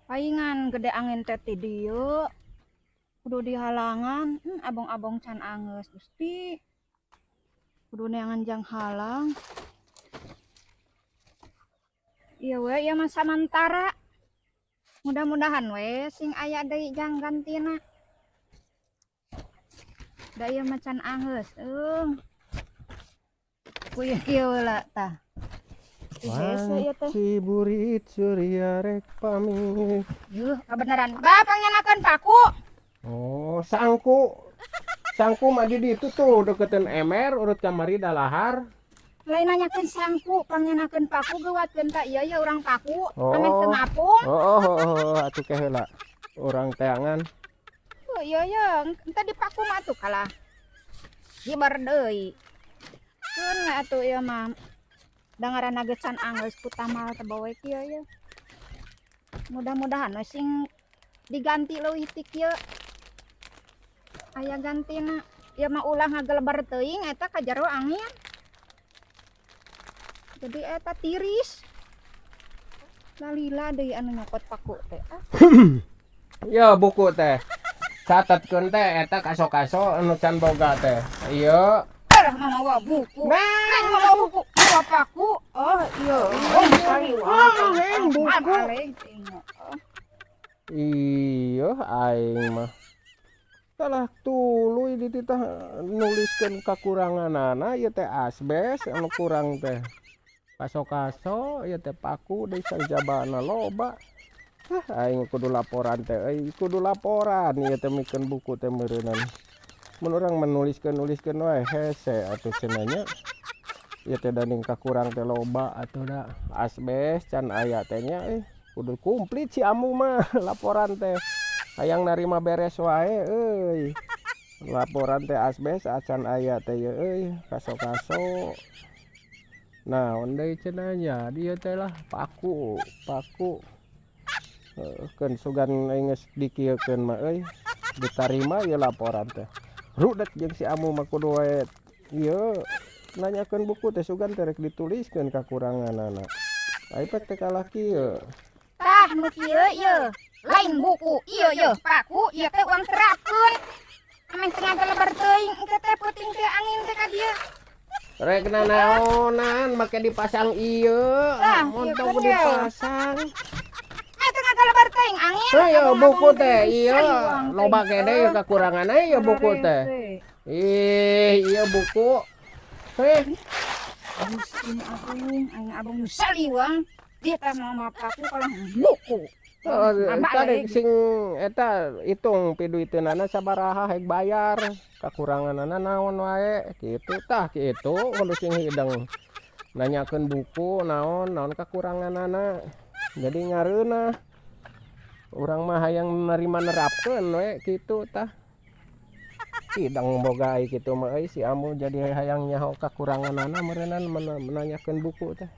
Paingan gede angin teh ti dieu. Kudu dihalangan, abong-abong can angeus, Gusti. Kudu neangan jang halang. Ieu we, ieu mah samantara. Mudah-mudahan we sing aya deui jang gantina. Da ieu mah can angeus, eung. Ku ieu kieu heula tah. Ih, hese ieu teh. Si burit surya rek pamit. Yuh, kabeneran. Bapak nyanakeun paku. Oh, sangku. Sangku mah di ditu tuh deketin emer urut kamari dalahar. Lain nanyakeun sangku, pangnyandakeun paku geuwatkeun ka ieu ya urang paku. Oh. Ameh teu ngapung. Oh, atuh ke heula. Urang teangan. Oh, iya ya, entah di paku mah atuh kalah. Gibar deui. Keun we atuh ieu mah. Da ngaranna ge can anggeus ku tamal teh bawe kieu ya. Mudah-mudahan we sing diganti leuwih ti kieu. Aya gantina. Ieu mah ulah ngagelebar teuing eta ka jero angin. Jadi eta tiris. Lalila deui anu nyokot paku teh. Ah. Ya buku teh. Catatkeun teh eta kaso-kaso anu can boga teh. Ieu. Alah, mamawa buku. Nah, Kan mawa buku, mawa paku. Oh, iya. Oh, kali Ah, buku. Tengok. Oh. Iya, aing mah. Salah tuluy dititah nuliskeun kakuranganana ieu teh asbes anu kurang teh. Kaso-kaso ieu teh paku deui sajabana loba. Ah, aing kudu laporan teh euy, kudu laporan ieu teh mikeun buku teh meureunan. Mun urang menuliskeun-nuliskeun wae hese atuh cenah nya. Ieu teh daning kakurang teh loba atuh da. Asbes can aya teh nya euy. Kudu komplit si Amu mah laporan teh. Hayang narima beres wae euy. Laporan teh asbes acan aya teh ye euy, kaso-kaso. Naon deui cenah nya dieu teh lah paku, paku. Heuh, keun sugan aing geus dikieukeun mah euy. Ditarima ieu laporan teh. Rudet jeung si Amu mah kudu wae ieu nanyakeun buku teh sugan teh rek dituliskeun kakuranganana. Ai pek teh kalah kieu. Tah nu kieu ieu. Lain buku, ieu ye paku, ieu teh urang terapkeun. Ameh teu ngagelebar teuing engke teh peuting teh angin teh ka dieu. Rek nanaonan make dipasang ieu, Tah, montong ieu kan dipasang. Eh, teu ngagelebar teuing angin. Ayo buku teh ieu Sayuang loba teuing. Kene ieu kakuranganna ieu buku teh. Ih, ieu buku. Heh, Gusti agung, aing abang nu saliwang. Dia teh mau paku kalau buku. Oh, Abah tadi lagi. Sing eta hitung piduiteunana sabaraha hek bayar. Kakuranganana naon wae kitu tah kitu kudu sing hideng. Nanyakeun buku naon naon kakuranganana. Jadi ngareunah. Urang mah hayang narima nerapkeun we kitu tah. Hideng boga ai kitu mah euy si Amu jadi hayang nyaho kakuranganana meureunan menanyakeun buku teh.